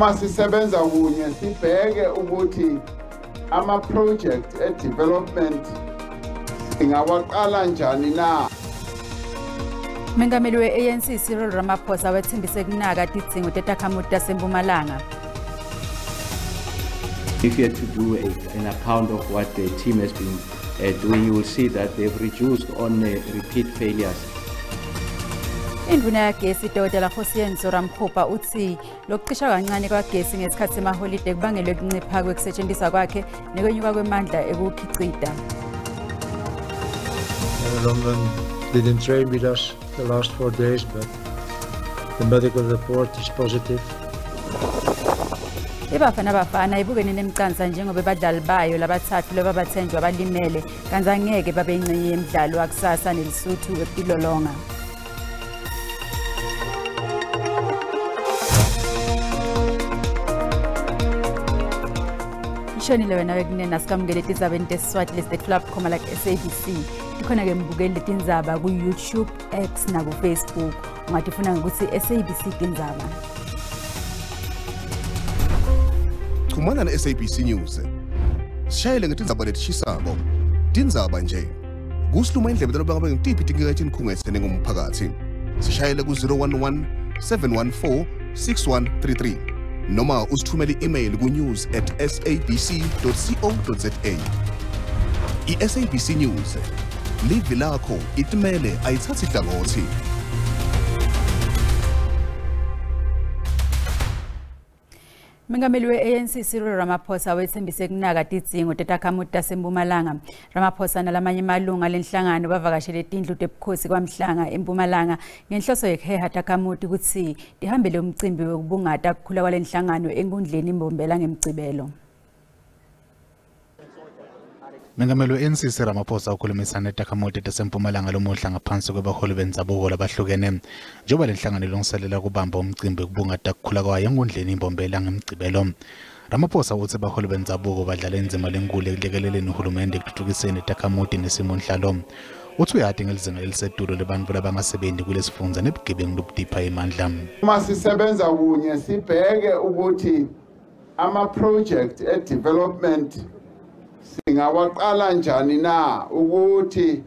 Uma sisebenza kunye sibheke ukuthi ama-project e-development singawaqala njani na. Mengameli we-ANC Cyril Ramaphosa wethembise kunaka tidzingo tetakhamuti taseMpumalanga. If you had to do an account of what the team has been doing, you will see that they've reduced on repeat failures. Indvuna yagesi Dr. Kgosientsho Ramokgopa utsi lokucisha kancane kwagesi ngesikhathi semaholide kubangelwe kuncipha kwekusetshenziswa kwakhe nekwenyuka kwemandla ekukhicita. London didn't train with us the last 4 days, but the medical report is positive. Ibafana Bafana ibukene nemcansa njengoba badlali bayo labathathu lababathenjwa balimele kanti angeke babe ingxenye yemidlalo wakusasa neLesotho wekutilolonga. Ishonile wena wekunene asikamukele tindzabeni tesiswati lesitetfula bukhoma la ku-SABC. Tikhona-ke mbukeli letindzaba ku-YouTube, X naku-Facebook. Ungatifuna ngekutsi SABC Tindzaba. Chumana ne-SABC News. Sishayele ngetindzaba letishisako. Tindzaba nje. Kusiluma indlebe noma ngabe ngitiphi tinkinga etinikhungetse nengumphakathi. Sishayele ku-011 714 6133 noma usithumele i-email ku-news@sabc.co.za. I-SABC News. Livi lakho itimele ayithathi hlangothi. Mengameli we-ANC Cyril Ramaphosa wethembise kunaka tidzingo tetakhamuti taseMpumalanga. Ramaphosa nalamanye amalunga lenhlangano bavakashele tindlu tebukhosi kwaMhlanga eMpumalanga ngenhloso yekuheha takhamuti kutsi tihambele umcimbi wekubungata kukhula kwalenhlangano enkundleni iMbombela ngemgcibelo. Mengameli we-ANC Ramaphosa ukhulumisana netakhamuti taseMpumalanga lomuhla ngaphansi kwebaholi bendzabuko labahlukene njengoba lenhlangano ilungiselela kubamba umcimbi wekubungata kukhula kwayo enkundleni iMbombela ngemgcibelo. Ramaphosa utsi baholi bendzabuko badlala indzima lenkulu ekulekeleleni uhulumende ekutfutfukiseni takhamuti nesimonhlalo. Utsi uyati ngelizinga lelisetulu lebantfu labangasebenti kulesifundza nebugebengu lobudipha emandla. Uma sisebenza kunye sibheke ukuthi ama-project e-development singawaqala njani na ukuthi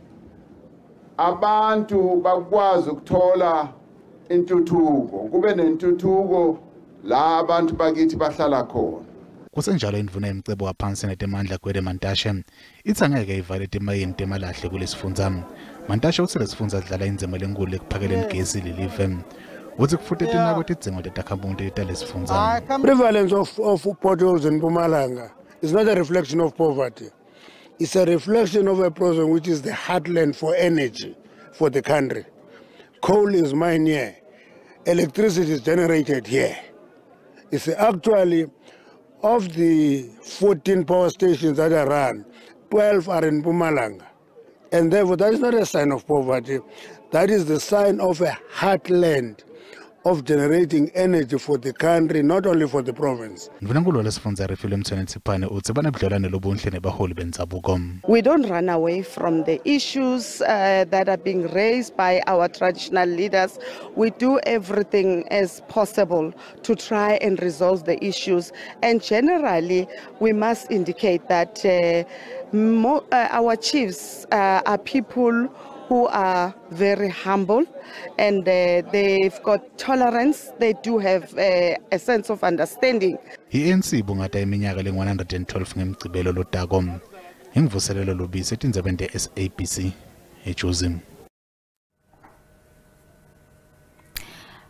abantu bakwazi ukuthola intuthuko, kube nentuthuko la abantu bakithi bahlala khona. Kusenjalo indvuna yemcebo waphansi netemandla Gwede Mantashe itsi angeke ivale timayini temalahle kulesifundza. Mantashe utsi lesifundza sidlala indzima lenkulu ekuphakeleni gesi lelive. Utsi kufute tinako tidzingo tetakhamuti talesifundza. Prevalence of potholes in Mpumalanga is not a reflection of poverty. It's a reflection of a province which is the heartland for energy for the country. Coal is mined here. Electricity is generated here. It's actually, of the 14 power stations that are run, 12 are in Mpumalanga. And therefore, that is not a sign of poverty. That is the sign of a heartland of generating energy for the country, not only for the province. Ndvunankulu walesifundza Refilwe Mtsweni-Tsipane utsi banebudlelwane lobunhle nebaholi bendzabuko. We don't run away from the issues that are being raised by our traditional leaders. We do everything as possible to try and resolve the issues. And generally, we must indicate that our chiefs are people who are very humble, and they've got tolerance. They do have a sense of understanding. I-ANC ibungata iminyaka lengu-112 ngemgcibelo lotako. Imvuselelo Lubisi etindzabeni te-SABC eJozi.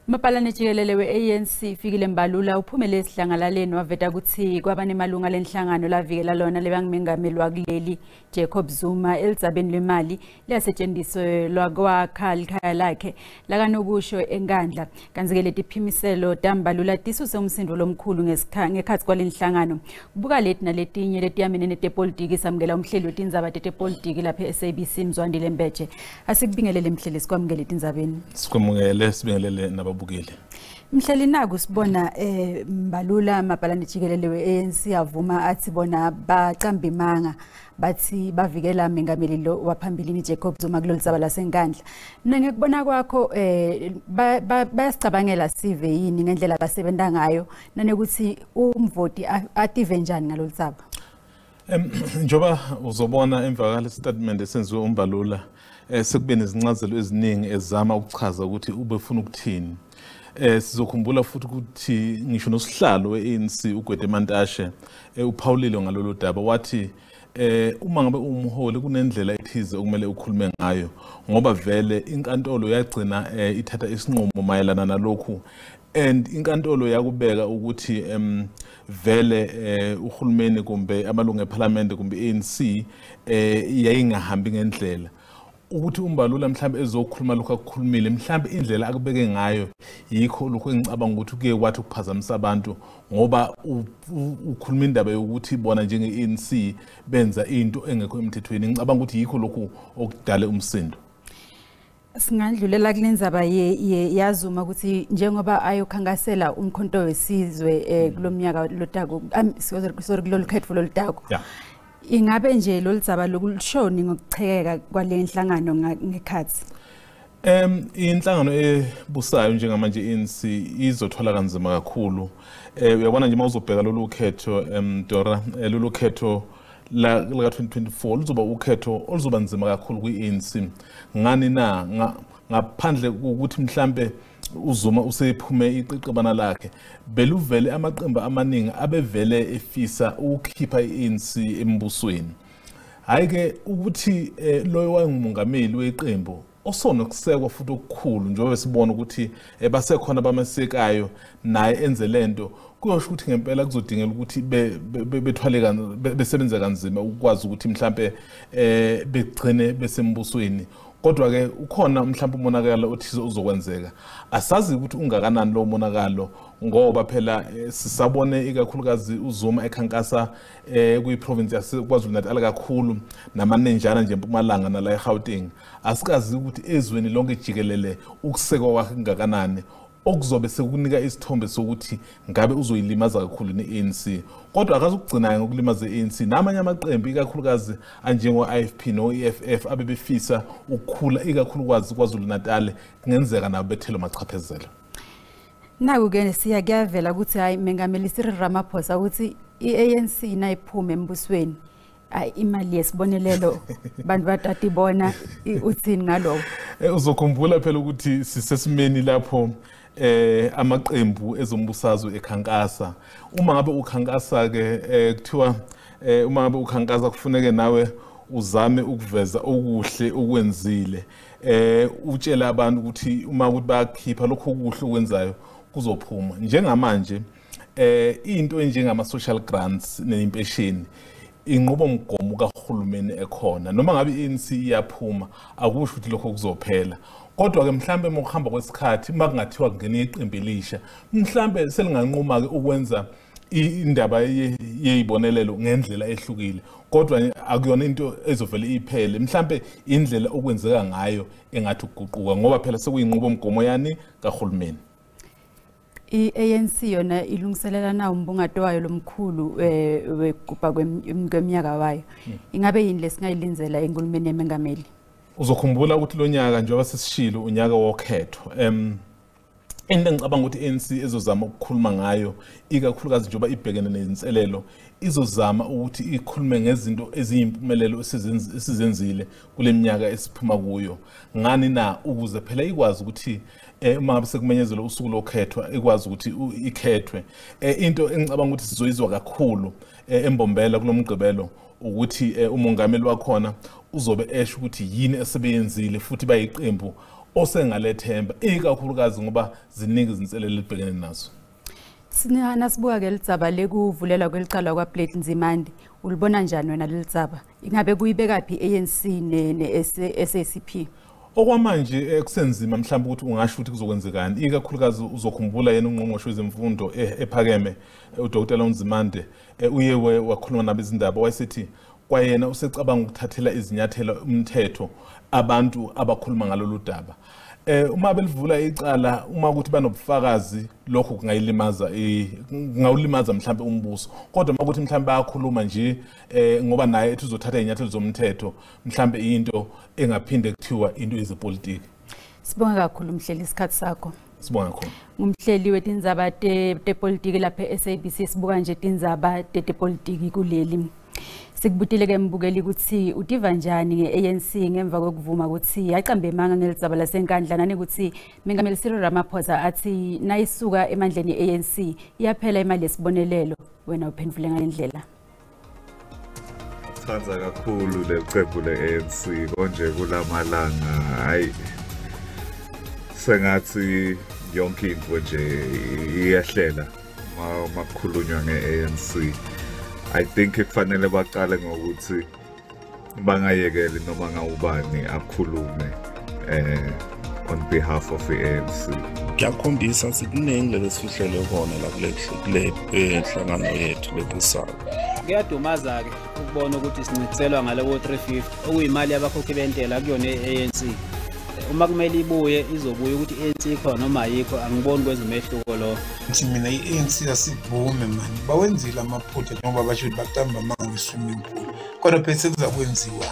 Mabhalane jikelele we-ANC Fikile Mbalula uphumele esidlangalaleni waveta kutsi kwaba nemalunga lenhlangano lavikela lona lebangumengameli wakuleli Jacob Zuma elidzabeni lwemali leyasetjenziselwa kwakha likhaya lakhe lakanokusho eNkandla. Kantsi-ke letiphimiselo taMbalula tisuse umsindo lomkhulu ngekhatsi kwalenhlangano. Kubuka leti naletinye letiyamene netepolitiki samukela umhleli wetindzaba tetepolitiki lapha e-SABC Mzwandile Mbeje. Asikubingelele mhleli, sikwamukele etindzabeni. Sikwamukele, sibingelele nababukeli. Mhleli, naku sibona Mbalula mabhalane jikelele we-ANC avuma athi bona bacamba imanga, bathi bavikela mengameli lo waphambilini Jacob Zuma kulolu dzaba laseNkandla. Mina ngikubona kwakho, bayasicabangela sive yini ngendlela abasebenza ngayo, nanokuthi umvoti ative njani ngalolu dzaba? Njoba uzobona emva kwale statement esenziwe uMbalula, sekube nezincazelo eziningi ezama ukuchaza ukuthi ubefuna ukuthini. Sizokhumbula futhi ukuthi ngisho nosihlalo we-ANC uGwede Mantashe uphawulile ngalolu daba, wathi uma ngabe umholi kunendlela ethize okumele ukhulume ngayo, ngoba vele inkantolo yagcina ithatha isinqumo mayelana nalokhu, and inkantolo yakubeka ukuthi vele uhulumeni kumbe amalungu eParliament kumbe i-ANC yayingahambi ngendlela. Ukuthi uMbalula mhlambe ezokhuluma lokho akukhulumile, mhlambe indlela akubeke ngayo yikho lokho engicabanga ukuthi kuye kwathi ukuphazamisa abantu, ngoba ukhuluma indaba yokuthi bona njenge-ANC benza into engekho emthethweni. Ngicabanga ukuthi yikho lokhu okudale umsindo. Singandlulela kulendzaba yaZuma ukuthi njengoba ayokhangasela umkhonto wesizwe kulomnyaka lotako, sorry, kulolu khetfo lolutako. Ingabe nje lolu dzaba lokulishoni ngokuchekeka kwale nhlangano ngekhathi? Inhlangano ebusayo njengamanje i-ANC izothola kanzima kakhulu. Uyabona nje mawuzobheka lolu khetho, Dora, lolu khetho la 2024 luzoba ukhetho oluzoba nzima kakhulu kwi-ANC. Ngani na? Ngaphandle ukuthi mhlambe uZuma usephume iqeqebana lakhe, beluvele amaqembu amaningi abevele efisa ukukhipha i-ANC embusweni. Hayi ke ukuthi loyo wayengumongameli weqembu osonokusekwa futhi okukhulu, njengoba sibona ukuthi basekhona abamesekayo naye enze lento, kuyosho ukuthi ngempela kuzodingeka ukuthi bethwale besebenze kanzima ukwazi ukuthi mhlambe begcine besembusweni. Kodwa ke ukhona mhlawumbe umonakalo othize uzokwenzeka, asazi ukuthi ungakanani lo monakalo, ngoba phela sisabone ikakhulukazi uZuma ekhankasa kwi-province yaseKwaZulu-Natal kakhulu namanenjana nje eMpumalanga nala eGauteng. Asikazi ukuthi ezweni lonke jikelele ukusekwa kwakhe kungakanani, okuzobe sekunika isithombe sokuthi ngabe uzoyilimaza kakhulu ne-ANC. Kodwa akazukugcina ngokulimaza i-ANC, namanye amaqembu ikakhulukazi anjengo-IFP no-EFF abebefisa ukukhula ikakhulukazi KwaZulu-Natal, kungenzeka nabo bethelwe machaphezelo. Naku-ke siya kuyavela ukuthi hhayi Mengameli Cyril Ramaphosa ukuthi i-ANC nayiphuma embusweni, ayi imali yesibonelelo bantu batatibona, uthini ngaloko? Uzokhumbula phela ukuthi sisesimeni lapho amaqembu ezombusazwe ekhankasa. Uma ngabe ukhankasa ke, kuthiwa uma ngabe ukhankasa kufuneke nawe uzame ukuveza okuhle okwenzile, utshele abantu ukuthi uma ukuthi bayakhipha lokho okuhle okwenzayo kuzophuma. Njengamanje into enjengama social grants nempesheni inqubomgomo kahulumeni ekhona, noma ngabe i-ANC iyaphuma akusho ukuthi lokho kuzophela. Kodwa ke mhlambe ngokuhamba kwesikhathi uma kungathiwa kungena iqembu elisha, mhlambe selinganquma ke ukwenza indaba yeyibonelelo ngendlela ehlukile, kodwa akuyona into ezovele iphele. Mhlambe indlela okwenzeka ngayo engathi ukuguquka, ngoba phela sekuyinqubomgomo yani kahulumeni. I-ANC yona ilungiselela na umbungato wayo lomkhulu wegubha kweminyaka wayo? Ingabe yini lesingayilindzela enkulumeni yemengameli? Uzokhumbula ukuthi lo nyaka, njengoba sesishilo, unyaka wokhetho. Into engicabanga ukuthi i-ANC ezozama ukukhuluma ngayo ikakhulukazi njengoba ibhekene nezinselelo, izozama ukuthi ikhulume ngezinto eziyimpumelelo esizenzile kule minyaka esiphuma kuyo. Ngani na? Ukuze phela ikwazi ukuthi uma ngabe sekumenyezelwa usuku lokhethwa ikwazi ukuthi ikhethwe. Into engicabanga ukuthi sizoyizwa kakhulu eMbombela kulomgqibelo ukuthi umongameli wakhona uzobe esho ukuthi yini esebeyenzile futhi bayiqembu osengalethemba, ikakhulukazi ngoba ziningi izinselelo elibhekene nazo. Nasibuka ke lidzaba lekuvulela kwelicala kwaBlade Nzimande, ulibona njani wena lelidzaba? Ingabe kuyibekaphi i-ANC ne-SACP? Okwamanje kusenzima mhlawumbe ukuthi ungasho ukuthi kuzokwenzekani, ikakhulukazi uzokhumbula yena ungqongqoshe wezemfundo ephakeme uDr Nzimande uye wakhuluma nabezindaba, wayesethi kwayena usecabanga ukuthathela izinyathelo umthetho abantu abakhuluma ngalolu daba. Uma belivula icala, uma ukuthi banobufakazi, lokho kungayilimaza, kungawulimaza mhlambe umbuso. Kodwa uma ukuthi mhlambe bayakhuluma nje, ngoba naye ethi uzothatha izinyathelo zomthetho, mhlambe into engaphinde kuthiwa into yezepolitiki. Sibonga kakhulu mhleli isikhathi sakho. Sibonga kakhulu. Ngumhleli wetindzaba tepolitiki lapha e-SABC, sibuka nje tindzaba tepolitiki kuleli. Sikubutile ke mbukeli ukuthi utiva njani nge-ANC ngemva kokuvuma ukuthi yacambe emanga ngelitsaba laseNkandla, nani ukuthi Mengameli Cyril Ramaphosa athi nayisuka emandleni e-ANC iyaphela imali yesibonelelo. Wena uphendvule ngale ndlela. Thanda kakhulu leqembu le-ANC konje kulamalanga, hayi, sengathi yonke into nje iyehlela uma kukhulunywa nge-ANC. I think kufanele baqale ngokuthi bangayekeli noma ngawubani akhulume on behalf of the ANC. Kuyakhombisa ukuthi kuningi lesifihlele kona la kule nhlangano yethu lebusayo. Kuyadumaza-ke ukubona ukuthi sincithiselwa ngalowo 350 okuyimali yabakhokhi bentela kuyona i-ANC. Uma kumele ibuye, izobuya ukuthi i-ANC ikhona noma ayikho, angiboni kwenza umehluko lo. Ngithi mina i-ANC asivume mani, bawenzile amaphutha njengoba basho ukuthi baqamba amanga nge-swimming pool, kodwa phela sekuzakwenziwani?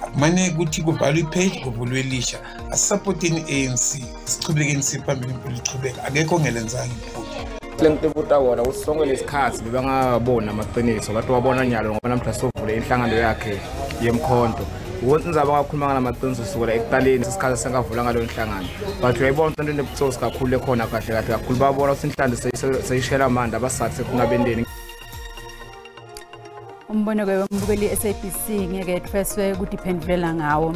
Akumane ukuthi kuvalwe i-page, kuvulwe elisha. Asisapoteni i-ANC, sichubekeni siphambili, impilo ichubeka, akekho ongelenzanga iphutha. Lengitibuta wona ukuthi sonke lesikhathi bebangaboni amaqiniso, bathi wabona nyalo ngoba namhla sovule inhlangano yakhe yemkhonto. Wonke indzaba bangakhuluma ngamaqiniso sukela ekuqaleni isikhathi sengavula ngaleyo nhlangano, but uyayibona into enebutsotsi kakhulu ekhona, kahle kahle kakhulu babona ukuthi inhlando seyishela amandla abasathi sefuna bendeni. Umbono ke wembukeli SABC ngeke ethweswe kudiphendulela ngawo.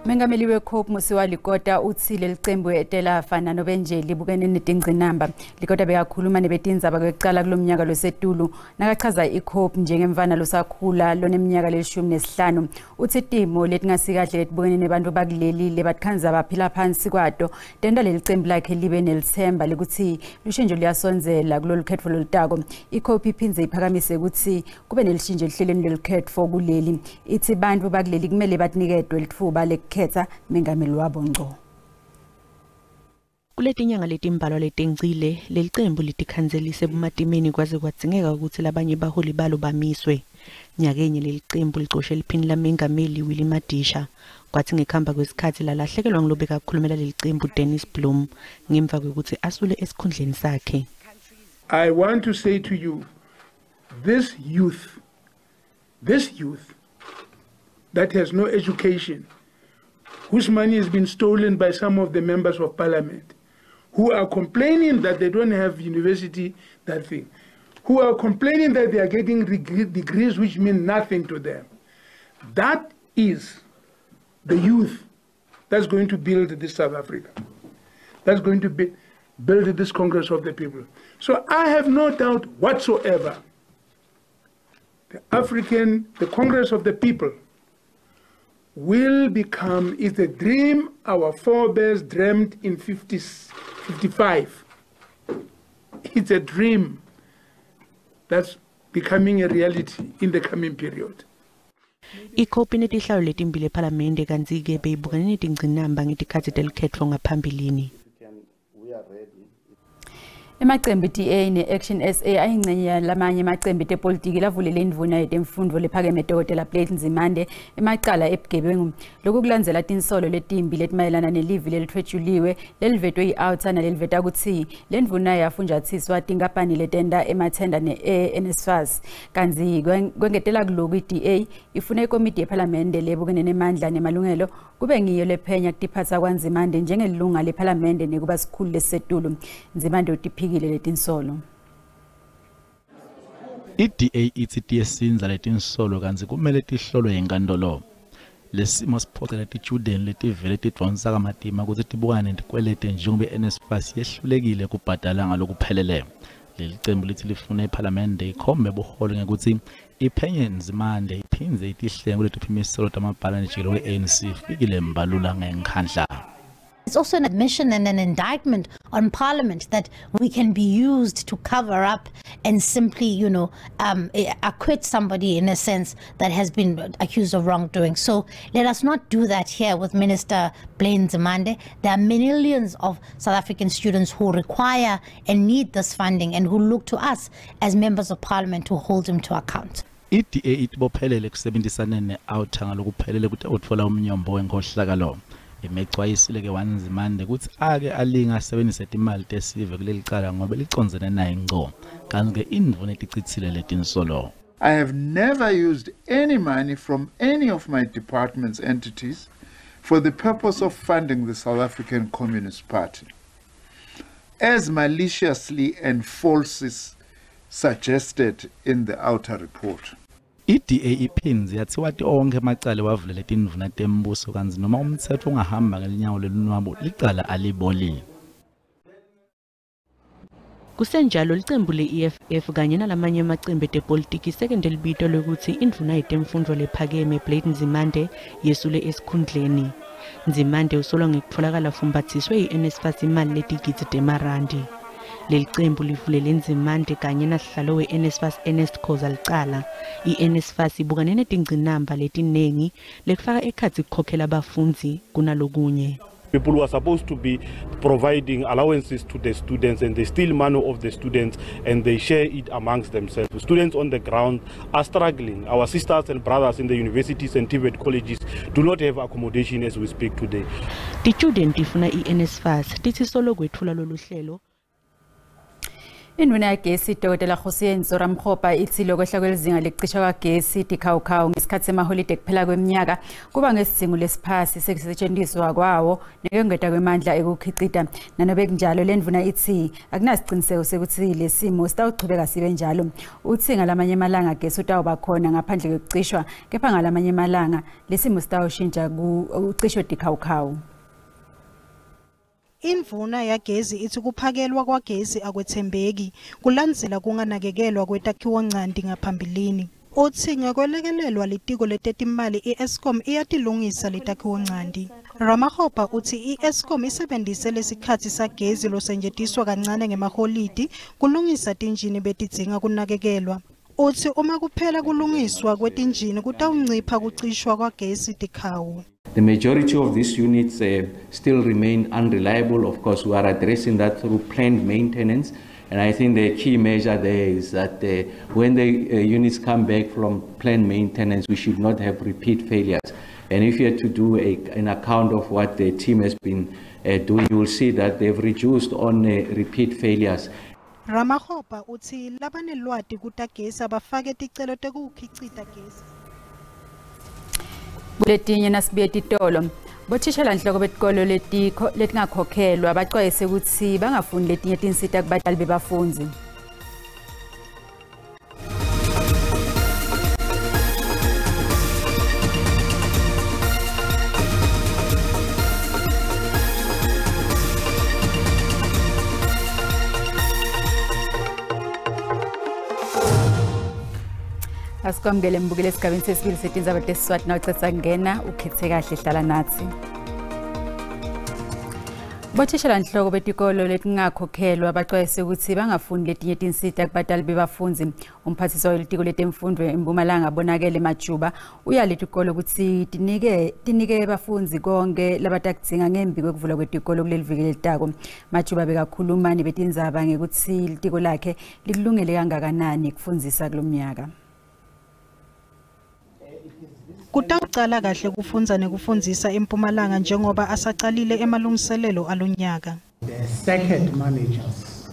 Mengameli weCope Mosiuoa Lekota uthi leli cembu etela fana nobenje libukene netingcinamba. Lekota bekakhuluma nebetindzaba kwekucala kulomnyaka losetulu nakachaza iCope njengemfana losakhula loneminyaka le-15. Uthi timo letingasikahle letibukene nebantu bakuleli lebatikhandza baphila phansi kwato tenta leli cembu lakhe libe nelithemba lekuthi lushintsho luyasondzela kulolu khetfo lolutako. ICope iphindze iphakamise ukuthi kube nelishintsho elihlelweni lolukhetfo kuleli. Ithi bantfu bakuleli kumele batiniketwe litfuba lekukhetsa mengameli wabo ngco. Kuletinyanga letimbalwa letengcile, leli cembu litikhandzelise ebumatimeni kwaze kwadzingeka ukuthi labanye baholi balo bamiswe. Nyakenye leli cembu licoshe liphini lamengameli Winnie Madisha, kwathi ngekuhamba kwesikhathi lalahlekelwa ngulobekakhulumela leli cembu Dennis Bloem ngemva kwekuthi asule esikhundleni sakhe. I want to say to you, this youth that has no education, whose money has been stolen by some of the members of parliament, who are complaining that they don't have university, that thing, who are complaining that they are getting degrees which mean nothing to them. That is the youth that's going to build this South Africa. That's going to build this Congress of the People. So I have no doubt whatsoever the Congress of the People will become, is the dream our forebears dreamt in 50, 55. It's a dream that's becoming a reality in the coming period. ICope inetihlalo letimbili ephalamende, kantsi-ke beyibukene netingcinamba ngetikhatsi telikhetfo ngaphambilini. Emacembu DA ne-Action SA ayingcenye yalamanye emacembu etepolitiki lavulele indvuna yetemfundvo lephakeme Dr. Blade Nzimande emacala ebugebengu. Lokhu kulandzela tinsolo letimbi letimayelana nelivi lelithwetshuliwe lelivetwe yi-OUTA naleliveta kutsi lendvuna yafunjathiswa tinkampani letenta emathenda ne-NSFAS. Kantsi kwengetela kuloku, i-DA ifuna ikomiti yephalamende lebukene nemandla nemalungelo kube ngiyo lephenya kutiphatsa kwaNzimande njengelunga lephalamende nekuba sikhulu lesisetulu. Nzimande utiphikile letinsolo. I-DA ithi tiyesindza letinsolo kantsi kumele tihlolwe yinkantolo. Lesimo siphocela titshudeni letivele tidvonsa kamatima kutsi tibukane netikwelete njengoba i-NSFAS yehlulekile kubhadala ngalokuphelele. Leli cembu lithi lifuna iphalamende ikhombe buholi ngekutsi iphenye Nzimande iphindze itihlenge kuletiphimiselo tamabhalane jikelele we-ANC Fikile Mbalula ngenkhandla. It's also an admission and an indictment on Parliament that we can be used to cover up and simply, acquit somebody in a sense that has been accused of wrongdoing. So let us not do that here with Minister Blade Nzimande. There are millions of South African students who require and need this funding and who look to us as members of Parliament to hold him to account. I-DA itibophelele kusebenzisana ne-OUTA ngalokuphelele ukuthi utfola umnyombo wenkhohlakalo. Imecwayisile ke waNzimande ukuthi ake alinga asebenzise imali tesive kuleli cala ngoba licondzene naye ngco. Kanti ke indvuna etichitsile letinsolo. I have never used any money from any of my department's entities for the purpose of funding the South African Communist Party, as maliciously and falsely suggested in the OUTA report. I-DA iphinzi yathi wathi onke amacala wavulele tindvuna tembuso kanzi noma umthetho ungahamba ngelinyawo lelunwabo licala aliboli. Kusenjalo licembu le-EFF kanye nalamanye amacembu etepolitiki sekende libito lokuthi indvuna yetemfundvo lephakeme Blade Nzimande yesule esikhundleni. Nzimande usolwa ngekutfolakala fumbathiswe yi-NSFAS imali letigidzi temarandi. Leli cembu livulele Nzimande kanye nasihlalo we-NSFAS Ernest Khoza licala. I-NSFAS ibukane netingcinamba letinengi lekufaka ekhatsi kukhokhela abafundzi kunalokunye. People who are supposed to be providing allowances to the students, and they steal money of the students and they share it amongst themselves. The students on the ground are struggling. Our sisters and brothers in the universities and TVET colleges do not have accommodation as we speak today. Ti-student tifuna i-NSFAS tithi solo kwetfula lolu hlelo. Indvuna yagesi Dr. Kgosientsho Ramokgopa itsi lokwehla kwelizinga lekucisha kwagesi tikhawukhawu ngesikhathi semaholide kuphela kweminyaka kuba ngesidzingo lesiphasi sekusetshenziswa kwawo nekwengeta kwemandla ekukhicita. Nanobe kunjalo lendvuna itsi akunasiciniseko sekuthi lesimo sitawuchubeka sibe njalo. Utsi ngalamanye emalanga gesi utawuba khona ngaphandle kwekucishwa, kepha ngalamanye emalanga lesimo sitawushintsha kucishwe tikhawukhawu. Indvuna yagezi itsi kuphakelwa kwagezi akwethembeki kulandzela kunganakekelwa kwetakhiwonchanti ngaphambilini. Utsi ngekwelekelelwa litiko letetimali i-Eskom iyatilungisa letakhiwonchanti. Ramokgopa utsi i-Eskom isebenzise lesikhatsi sagezi losetjentiswa kancane ngemaholidi kulungisa tinjini betidzinga kunakekelwa. Utsi uma kuphela kulungiswa kwetinjini kutawuncipha kucishwa kwagesi tikhawu. The majority of these units still remain unreliable. Of course, we are addressing that through planned maintenance. And I think the key measure there is that when the units come back from planned maintenance, we should not have repeat failures. And if you had to do an account of what the team has been doing, you will see that they've reduced on repeat failures. Ramokgopa utsi labanelwati kutagesi abafake ticelo tekukhicita gesi. Kuletinye nasibuye titolo bothishelanhloko betikolo letingakhokhelwa bacwayise kutsi bangafuni letinye tinsita kubatali bebafundzi. Asikwamukele mbukele esigabeni sesibili setindzaba tesiswati nawucetsa kungena ukhethe kahle hlala natsi. Bothishelanhloko betikolo letingakhokhelwa bacwayise kutsi bangafuni letinye tinsita kubatali bebafundzi. Umphathiswa welitiko letemfundvo eMpumalanga Bonakele Majuba uyale tikolo kutsi tinike bafundzi konke labatakudzinga ngembi kwekuvulwa kwetikolo kuleli viki lelitako. Majuba bekakhuluma nebetindzaba ngekutsi litiko lakhe likulungele kangakanani kufundzisa kulomnyaka. Kutawucala kahle kufundza nekufundzisa eMpumalanga njengoba asacalile emalungiselelo alonyaka. The circuit managers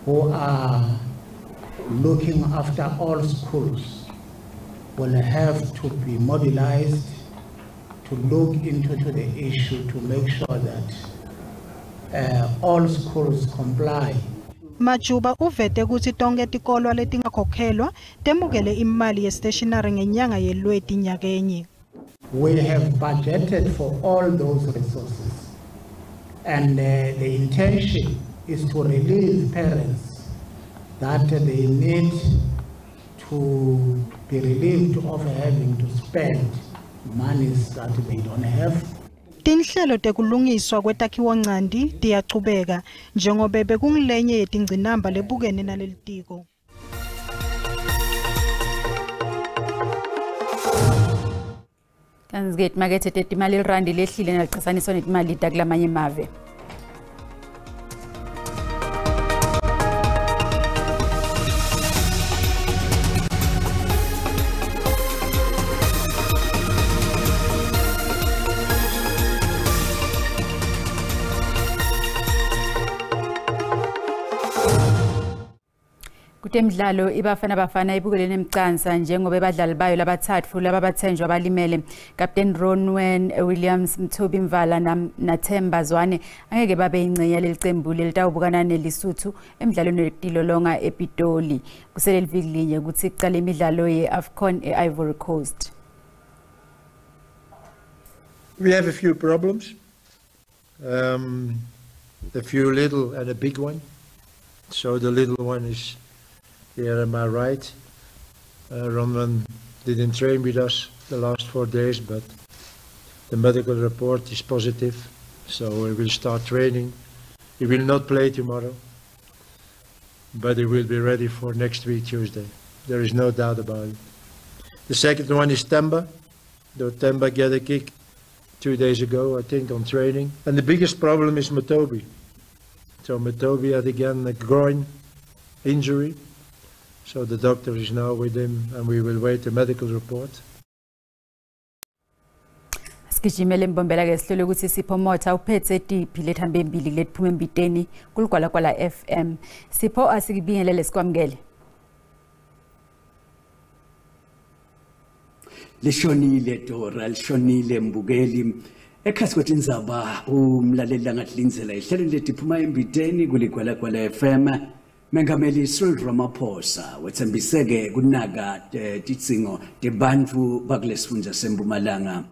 who are looking after all schools will have to be mobilized to look into the issue to make sure that all schools comply. Majuba uvete kutsi tonkhe tikolwa letingakhokhelwa temukele imali ye-stationery ngenyanga yeLweti nyakenye. We have budgeted for all those resources, and the intention is to relieve parents that they need to be relieved of having to spend monies that they don't have. Tinhlelo tekulungiswa kwetakhiwonchanti tiyachubeka njengobe bekungilenye yetingcinamba lebukene nalelitiko. Kanti-ke timakethe tetimali irandi lehlile naliqhathaniswa netimali takulamanye emave. Kutemidlalo iBafana Bafana ibukele nemcansa njengoba abadlali bayo labathathu laba bathenjwa balimele. Captain Ronwen Williams, Mthobi Mvala naThemba Zwane angeke babe ingcenye yaleli cembu lelitawubukana neLesotho emidlalweni wekutilolonga ePitoli. Kusele liviki linye ukuthi kuqale imidlalo ye-AFCON e-Ivory Coast. We have a few problems. A few little and a big one. So the little one is here on my right. Ronwen didn't train with us the last 4 days, but the medical report is positive, so he will start training. He will not play tomorrow, but he will be ready for next week, Tuesday. There is no doubt about it. The second one is Themba. Though Themba got a kick 2 days ago, I think, on training. And the biggest problem is Mothobi. So Mothobi had again a groin injury. So the doctor is now with him and we will wait the medical report. Sigijimele Mbombela ke sihlole ukuthi Sipho Motha uphethe tiphi lethambe embili letiphuma embiteni kuLigwalagwala FM. Sipho, asikubingelele sikwamukele. Lishonile Dora, lishonile Mbukeli. Ekhasi kwetindzaba umlaleli langatlindzela ihlelo letiphuma embiteni kuLigwalagwala FM. Mengameli Cyril Ramaphosa wetsembiseke kunaka tidzingo tebantfu bakulesifundza seMpumalanga.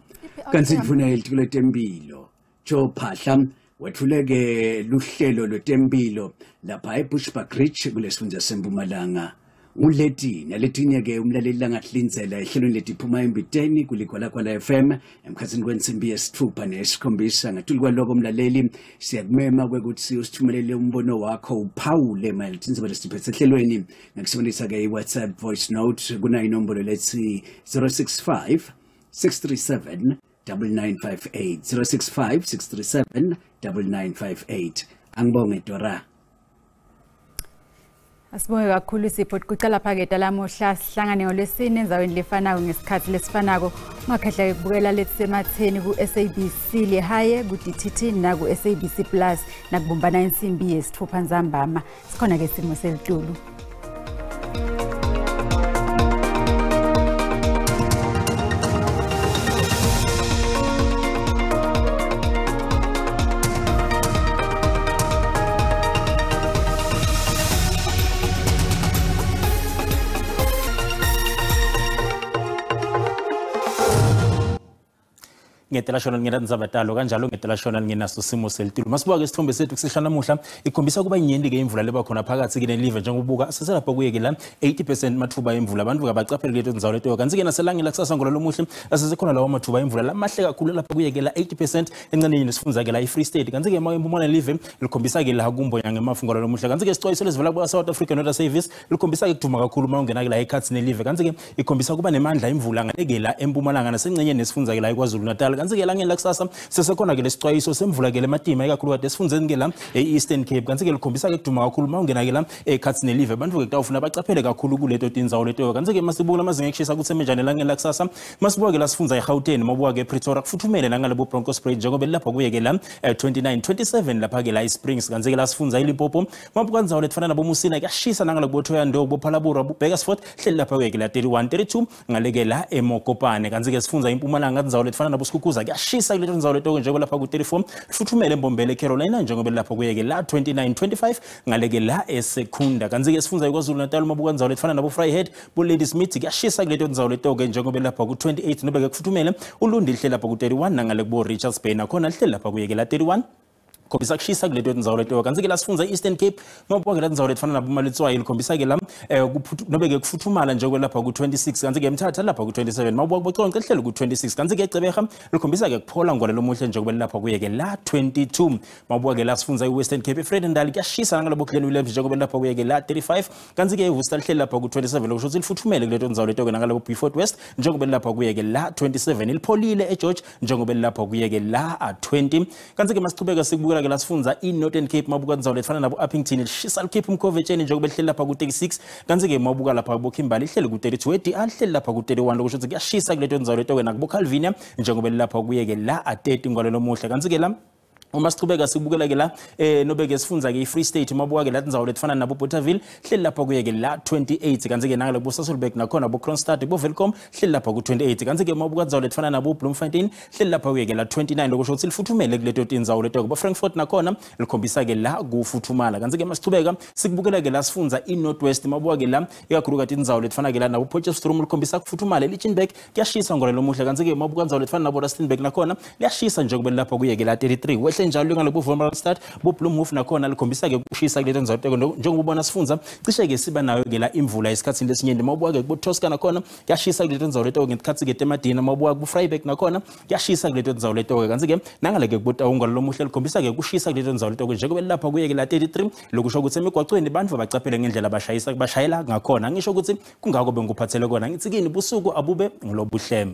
Kantsi indvuna yelitiko letemphilo Joe Phaahla wetfuleke luhlelo lwetempilo lapha eBushbuckridge kulesifundza seMpumalanga. Nguleti naletinye-ke umlaleli langatlindzela ehlelweni letiphuma embiteni kuLigwalagwala FM emkhatsini kwensimbi yesitfupha neyesikhombisa. Ngetulu kwaloko umlaleli siyakumema kwekutsi usithumelele umbono wakho uphawule mayelana tindzaba lesitiphetse ehlelweni ngekusebenzisa-ke i-WhatsApp voice note kuna inombolo letsi 065 637 9958 065 637 9958. Angibonge Dora. Asibonge kakhulu Sipho. Kucala phaketa lamuhla sihlangane ngolwesine endzaweni lefanako ngesikhathi lesifanako. Ungakhohlwa ukubukela letsematheni ku-SABC Lehae, ku-DTT naku-SABC Plus nakubumbana insimbi yesithupha ntsambama. Sikhona ke simo selitulu. Ngetela shona lingenatindzaba talo kanjalo ngetela shona lingenaso simo selitulu. Masibuka ke isithombe sethu kusihla namuhla ikhombisa kuba inyenti ke imvula leba khona phakathi ke nelive njengobuka seselapha kuye ke la 80% mathuba emvula abantu kabacaphele kuleto ndzawo leto. Kanti ke naselangeni lakusasa ngololomuhle asesekhona lawo mathuba emvula lamahle kakhulu lapha kuye ke la 80% enceneni nesifundza ke la iFree State. Kanti ke empumalanga live likhombisa ke la kumbonya ngemafu ngololomuhle. Kanti ke isicwayiso lesivela ku South African Weather Service likhombisa ke kuduma kakhulu uma ungena ke la ekhathi nelive. Kanti ke ikhombisa kuba nemandla imvula ngaleke la empumalanga nasencenye nesifundza ke la eKwaZulu Natal. Kanti ke langeni lakusasa sesekhona ke lesicwayiso semvula ke lematima ikakhulu kade esifundzeni ke la e-Eastern Cape. Kanti ke likhombisa ke kuduma kakhulu uma ungena ke la ekhathi nelive. Abantu ke kutawufuna bacaphele kakhulu kuleto tindzawo leto. Kanti ke masibuka amazinga ekushisa kutsi emenjani langeni lakusasa. Masibuka ke la sifundza eGauteng, mabuka ke ePretoria kufuthumele nangalebo Bronkhorstspruit njengoba lapha kuye ke la 29 27 lapha ke la iSprings. Kanti ke la sifundza iLimpopo mabuka ndzawo letifana nabo Musina kuyashisa nangalebo Thohoyandou boPhalaborwa boBurgersfort hleli lapha kuye ke la 31 32 ngaleke la eMokopane. Kanti ke sifundza iMpumalanga ndzawo letifana nabo Skukuza kuyashisa kuleto ndzawo leto njengoba lapha ku-34 futhumele eMbombela eCarolina njengoba lapha kuye ke la 29 25 ngaleke la eSekunda. Kanti ke sifundza iKwaZulu Natal mabuka ndzawo letifana nabo Vryheid bo Ladysmith kuyashisa kuleto ndzawo leto ke njengoba lapha ku-28 nobe ke kufuthumele uLundi lihle lapha ku-31 nangale kubo Richards Bay nakhona lihle lapha kuye ke la 31 Khombisa kushisa kuleto tindzawo leto. Kanti-ke la sifundza i-Eastern Cape, mawubuka ke tindzawo letifana nabomalitswayi, likhombisa-ke la nobe-ke kufuthumala njengoba lapha ku-26, kanti-ke Mthatha lapha ku-27, mawubuka kuboconce lihleli ku-26, kanti-ke eGqeberha likhombisa-ke kuphola ngolelo muhle njengoba lapha kuye-ke la 22. Mawubuka ke la sifundza i-Western Cape, eVredendal kuyashisa nangalabo Glen Williams njengoba lapha kuye-ke la 35, kanti-ke eWorcester lihleli lapha ku-27, lokusho ukuthi lifuthumele kuleto ndzawo leto-ke nangalabo Beaufort West njengoba lapha kuye-ke la 27, lipholile eGeorge njengoba lapha kuye-ke la 20. Kanti-ke masichubeka sikubukela ke la sifundza i-Northern Cape, mabuka ndzawo letifana nabo Upington, lishisa likhipha umkhovu etsheni njengoba lihleli lapha ku-36, kanti-ke mawubuka lapha kubo Kimberley lihleli ku-32, e-DR lihleli lapha ku-31, lokusho ukuthi kuyashisa kuleto ndzawo leto-ke nakubo Calvinia njengoba lapha kuye-ke la 30 ngwalelo muhle. Kanti-ke la uma sichubeka sikubukela ke la nobe ke sifundza ke i-Free State, mabuka ke la tindzawo letifana nabo Bothaville hleli lapha kuye ke la 28, kanti ke nangale kubo Sasolburg nakhona bo Kroonstad bo Welkom hleli lapha ku 28, kanti ke mabuka tindzawo letifana nabo Bloemfontein hleli lapha kuye ke la 29, lokusho ukuthi lifuthumele kuleto tindzawo leto. Bo Frankfurt nakhona likhombisa ke la kufuthumala. Kanti ke masichubeka sikubukela ke la sifundza i-North West, mabuka ke la ikakhulukazi tindzawo letifana ke la nabo Potchefstroom likhombisa kufuthumala, Lichtenburg kuyashisa ngolelo muhle, kanti ke mabuka tindzawo letifana nabo Rustenburg nakhona liyashisa njengoba lapha kuye ke la 33, wehle njalo ngalo bo Wolmaransstad bo Bloemhof nakhona likhombisa ke kushisa kuleto ndzawo leto. Njengoba ubona sifundza cishe ke siba nayo ke la imvula esikhatsini lesinyenti. Mawubuka ke kubo Tosca nakhona kuyashisa kuleto ndzawo leto ngesikhatsi ke temadina, mawubuka ku Vryburg nakhona kuyashisa kuleto ndzawo leto, kanti ke nangale ke kubo Taung lomuhle likhombisa ke kushisa kuleto ndzawo leto njengoba lapha kuye ke la 33, lokusho ukuthi emigwacweni bantfu bacaphele ngendlela bashayisa bashayela ngakhona. Ngisho ukuthi kungako bengikuphathele kona, ngithi kini busuku abube ngilobuhle.